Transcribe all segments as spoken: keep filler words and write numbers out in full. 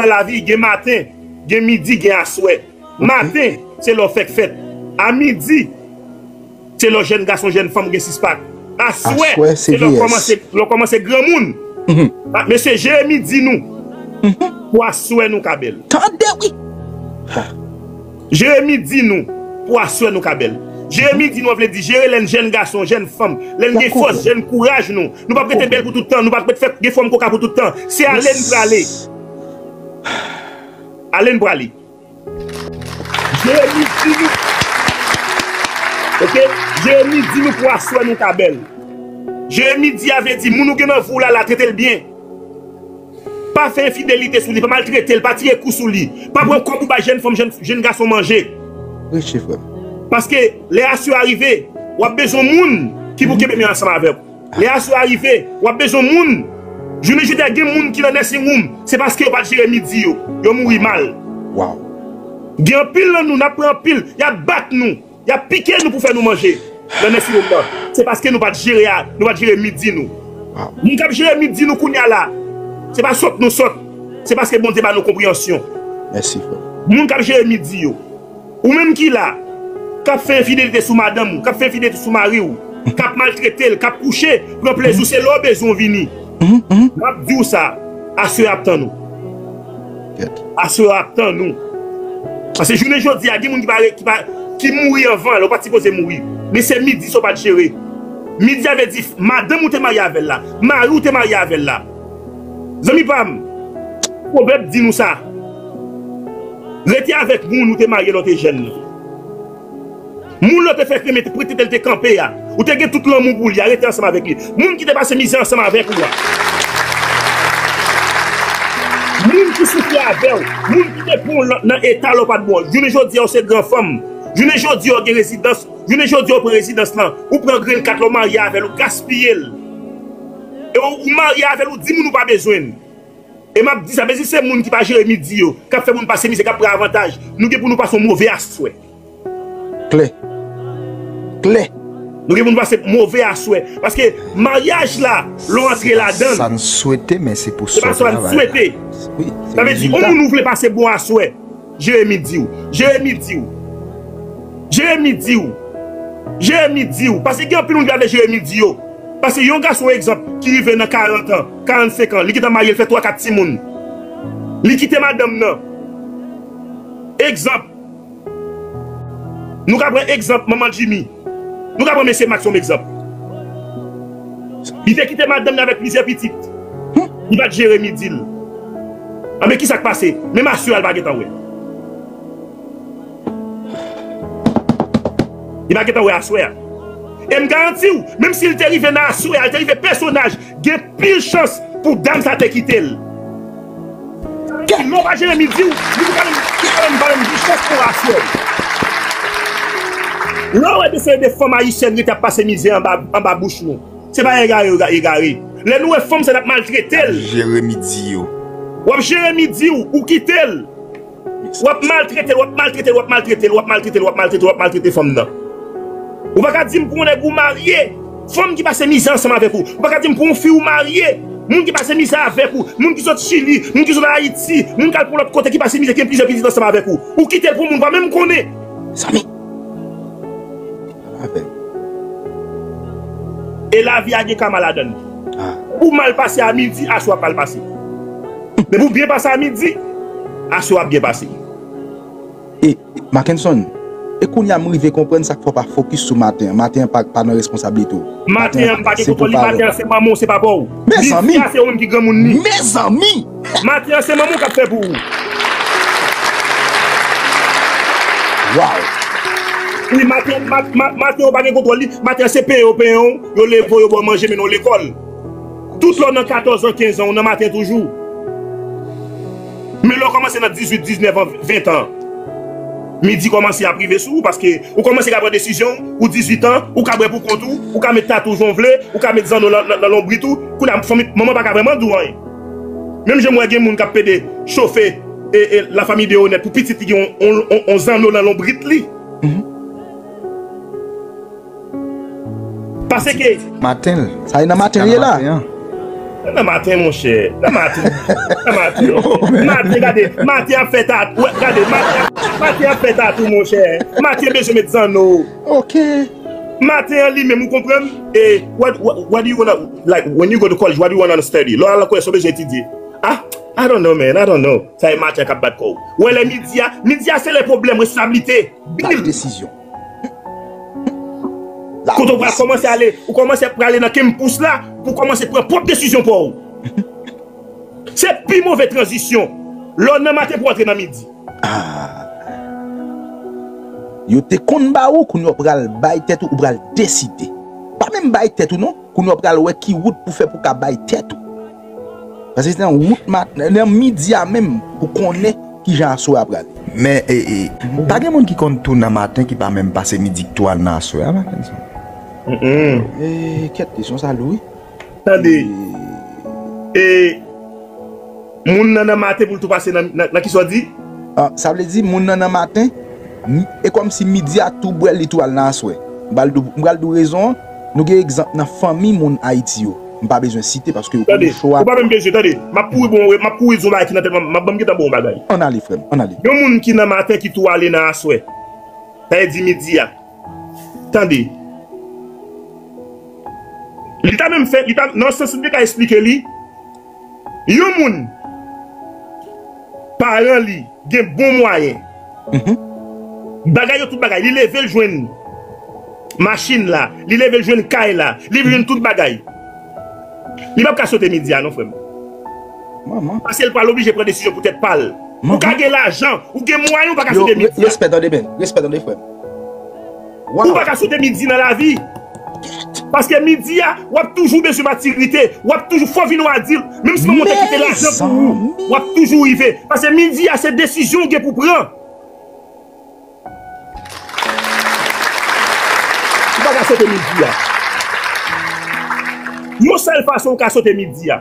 nan lavi, gen maten, gen midi, gen aswè. Maten, se lè w fèk fèt. A midi, se lè w jèn gason, jèn fanm, ou gen sis pak. Aswè, se lè w kòmanse, lè w kòmanse granmoun. Ah, mesye, Jeremi di nou, pou aswè nou ka bèl. Tande, wi. Jeremi di nou, pou aswè nou ka bèl. Jeremi di nou, an vle di, jere lè n jèn gason, jèn fanm, lè n gen fòs, jèn kouraj nou. Nou p ap rete bèl pou tout tan, nou p ap rete fè gen fòm koka pou tout tan. Se ale n prale. Ale n prale. Jeremi di nou, ok? Jeremi di nou pou aswè nou ka bèl. Jeremi di a vle di, moun ou gen nan vi w la, la trete l byen. Pa fè enfidelite sou li, pa maltrete l, pa tire kou sou li. Pa pran kòb ou bay jèn fanm, jèn, jèn gason manje. Preche, frè m. Paske lè aswè a rive, w ap bezwen moun ki pou kenbe men ansanm avèk ou. Lè aswè a rive, w ap bezwen moun. Jounen jodi a, gen moun ki nan nursing room, se paske yo pa t jere midi yo. Yo mouri mal. Gen anpil nan nou, n ap pran anpil, y ap bat nou. Y ap pike nou pou fè nou manje nan nursing home nan. Se paske nou pa t jere a, nou pa t jere midi nou. Moun k ap jere midi nou kounye a la, se pa sòt nou sòt. Se paske Bondye ba nou konpreyansyon. Moun k ap jere midi yo. Ou menm ki la, k ap fè enfidelite sou madanm ou, k ap fè enfidelite sou mari w, k ap maltrete l, k ap kouche, pran plezi w, se lè w bezwen w vini. M ap di w sa, aswè ap tann ou. Aswè ap tann ou. Paske jounen jodi a, gen moun ki pa, ki pa, ki mouri anvan lè, ou pa t sipoze mouri. Men se midi sa w pa t jere. Midi a vle di madanm ou te marye avè l la, mari w te marye avè l la. Zanmi pa m, pwovèb di nou sa. Rete avèk moun ou te marye lè w te jèn nan. Moun lè w te fè kremen, te prete tèt li, te kanpe a. Ou te gen tout lanmou pou li a, rete ansanm avèk li. Moun ki te pase mizè ansanm avèk ou a. Moun ki soufri avè w. Moun ki te pran w nan, nan eta lè w pa t bon. Jounen jodi a, w se gran fanm. Jounen jodi a, w gen rezidans. Jounen jodi a, w pran rezidans lan. Ou pran green card la, w marye avè l, ou gaspiye l. E w, ou marye avè l, ou di moun ou pa bezwen l. E m ap di sa, mezanmi, se moun ki pa jere midi yo, k ap fè moun pase mizè, k ap pran avantaj. Nou gen pou nou pase yon move aswè. Klè. Klè. Nou gen pou nou pase move aswè. Paske maryaj la, lè w antre ladan l, sa n swete, men se pou sòt travay la. Se pa sa n swete. Sa vle di, yon moun ou vle pase bon aswè. Jeremi di w. Jeremi di w. Jeremi di w. Jeremi di w. Paske gen anpil moun ki pa vle Jeremi di yo. Paske yon gason, egzanp, ki rive nan karant an, karannsenk an, li gentan marye, l fè twa, kat timoun. Li kite madanm nan. Egzanp. Nou ka pran egzanp manman Jimmy. Nou ka pran mesye Max kòm egzanp. Li te kite madanm li avèk plizyè pitit. Li pa t jere midi l. Anben, kisa k pase? Menm aswè a, l pa gentan wè. Li pa gentan wè aswè a. E m garanti w, menm si l te rive nan aswè a, l te rive pèsonaj, gen pil chans pou dam sa te kite l. Lè w pa jere midi w, li pa menm, li pa menm, pa menm gen chans pou aswè. Lè w wè de seri de fanm ayisyèn rete ap pase mizè anba, anba bouch nou, se pa egare yo egare. Lè nou wè fanm sa n ap maltrete l. Jere midi yo. W ap jere midi w, ou kite l. W ap maltrete l, w ap maltrete l, w ap maltrete l, w ap maltrete l, w ap maltrete, w ap maltrete fanm nan. Ou pa ka di m pou yon nèg ou marye, fanm ki pase mizè ansanm avèk ou. Ou pa ka di m pou yon fi ou marye, moun ki pase mizè avèk ou, moun ki sot Chili, moun ki sot Ayiti, moun k al pou lòt kote ki pase mizè, ki gen plizyè pitit ansanm avèk ou. Ou kite l pou moun ou pa menm konnen. Zanmi. Avè. E lavi a gen kama ladan l. Pou mal pase a midi, aswè ap mal pase. Men pou byen pase a midi, aswè ap byen pase. E, Mackenson, e kounye a m rive konprann sa k fè w pa fokis sou maten an. Maten an pa, pa nan responsablite w. Maten an, m pa gen kontwòl li, maten an se manman w, se papa w. Mezanmi! Midi a se ou menm ki granmoun li. Mezanmi! Maten an se manman w k ap fè pou ou. Waw! Wi, maten, mat, mat, maten ou pa gen kontwòl li. Maten an se penyen yo penyen w, yo leve w, yo ba w manje, mennen w lekòl. Tout lè w nan katòz an, kenz an, ou nan maten toujou. Men lè w kòmanse nan dizuit, diznèf an, ven an, midi kòmanse ap rive sou ou, paske ou kòmanse ka pran desizyon, ou dizuit an, ou ka bwè pou kont ou, ou ka met tatouj ou vle, ou ka met zanno nan, nan, nan lonbrit ou, kounye a fanmi, manman pa ka vrèman di w anyen. Menm jan m wè gen moun k ap pede chofe e, e, la famille de honnête pou pitit li gen on, on, on, on zanno nan lonbrit li. Paske maten l. Sa e nan maten l ye la. Nan maten, monchè. Nan maten. Nan maten. Maten, gade. Maten ap fè tatou. Gade, maten, maten ap fè tatou, monchè. Maten bezwen met zanno. Ok. Maten an li menm, ou konprann? E what, what, what do you wanna, like, when you go to college, what do you wanna study? Lè w al nan kolèj, sa w bezwen etidye? Ah, I don't know, man, I don't know. Sa e maten k ap bat kò w. Ou wè lè midi a, midi a se lè pwoblèm, responsablite. Laj desizyon. Kote w pral kòmanse ale, ou kòmanse prale nan kenpous la, pou kòmanse pran pwòp desizyon pa w. Se pi move tranzisyon. Lè w nan maten pou w antre nan midi. Ah. Yo te konn ba ou, kounye a w pral bay tèt ou, ou pral deside. Pa menm bay tèt ou non, kounye a w pral wè ki wout pou fè pou ka bay tèt ou. Paske se nan wout mat-, nan midi a menm pou konnen kijan aswè a prale. Men, e, e, pa gen moun ki konn tou nan maten ki pa menm pase midi k tou al nan aswè a, pa gen sa. Mm-mm. E, kèt, kesyon sa lou, wi. Tande. E, e, moun nan nan maten pou l tou pase nan, nan, nan kisa w di? Ah, sa vle di moun nan nan maten, m-, e kòmsi midi a tou bwè li tou al nan aswè. M pral di w, m pral di w rezon an. Nou gen egzanp nan fanmi moun Ayiti yo. M pa bezwen site paske yo konn chwa. Tande, ou pa menm bezwen, tande. M ap kouri bon, m ap kouri di yon bagay ki nan tèt mwen, m ap ban m gentan ba w yon bagay. Ann ale, frè m, ann ale. Yon moun ki nan maten ki tou ale nan aswè. Sa vle di midi a. Tande. Li ta menm fè, li ta, nan sans li te ka esplike li, yon moun, paran li, gen bon mwayen. Mhm. Bagay yo, tout bagay. Li leve l jwenn machin la. Li leve l jwenn kay la. Li leve l jwenn tout bagay. Li p ap ka sote midi a, non, frè m. Manman. Paske l pral oblije pran desizyon pou tèt pa l. Ou ka gen lajan, ou gen mwayen, ou pa ka sote midi a. Respè, tande byen. Respè, tande, frè m. Ou pa ka sote midi nan lavi. Paske midi a, w ap toujou bezwen matirite. W ap toujou, fò w vin yon adilt. Menm si manman w te kite lajan pou ou, w ap toujou rive. Paske midi a, se desizyon w gen pou pran. Ou pa ka sote midi a. Yon sèl fason ou ka sote midi a,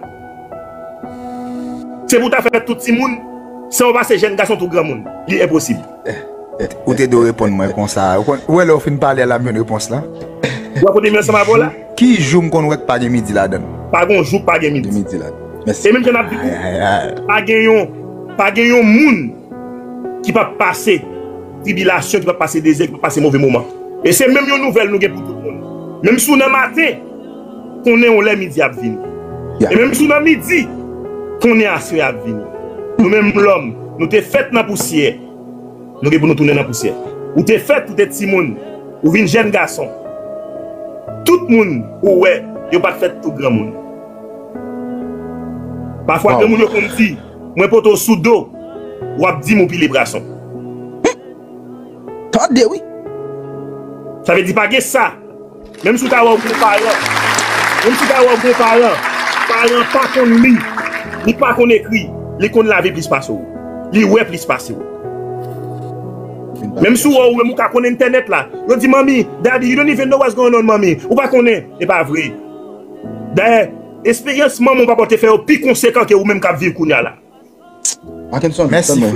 se pou w ta fè tout timoun, san w pase jèn gason tou granmoun. Li enposib. Ou te dwe reponn mwen konsa. Ou konn, ou wè lè w fin pale a la, m jwenn repons la. W ap kote m ansanm avè w la? Ki jou m konn wè k pa gen midi ladan l? Pa gen yon jou k pa gen midi. Gen midi ladan. Mèsi. E menm jan n ap di, pa gen yon, pa gen yon moun ki p ap pase tribilasyon, ki p ap pase dezè, ki p ap pase move moman. E se menm yon nouvèl nou gen pou tout moun. Menm si w nan maten, konnen yon lè midi ap vini. E menm si w nan midi, konnen aswè ap vini. Nou menm lòm, nou te fèt nan pousyè. Nou gen pou nou tounen nan pousyè. Ou te fèt, ou te timoun. Ou vin jèn gason. Tout moun ou wè, yo pa t fèt tou granmoun. Pafwa, granmoun yo konn di, mwen pote w sou do, w ap di m ou pile brason. Tande, wi. Sa vle di, pa gen sa. Menm si w ta wè w gon paran, menm si w ta wè w gon paran, paran pa konn li, li pa konn ekri, li konn lavi plis pase w. Li wè plis pase w. Menm si w wè w menm ou ka konn entènèt la, yo di, "Manmi, daddy, you don't even know what's going on, manmi." Ou pa konnen, e pa vre. Dayè, esperyans manman w papa w te fè yo pi konsekan ke ou menm k ap viv kounye a la. Mèsi, frè.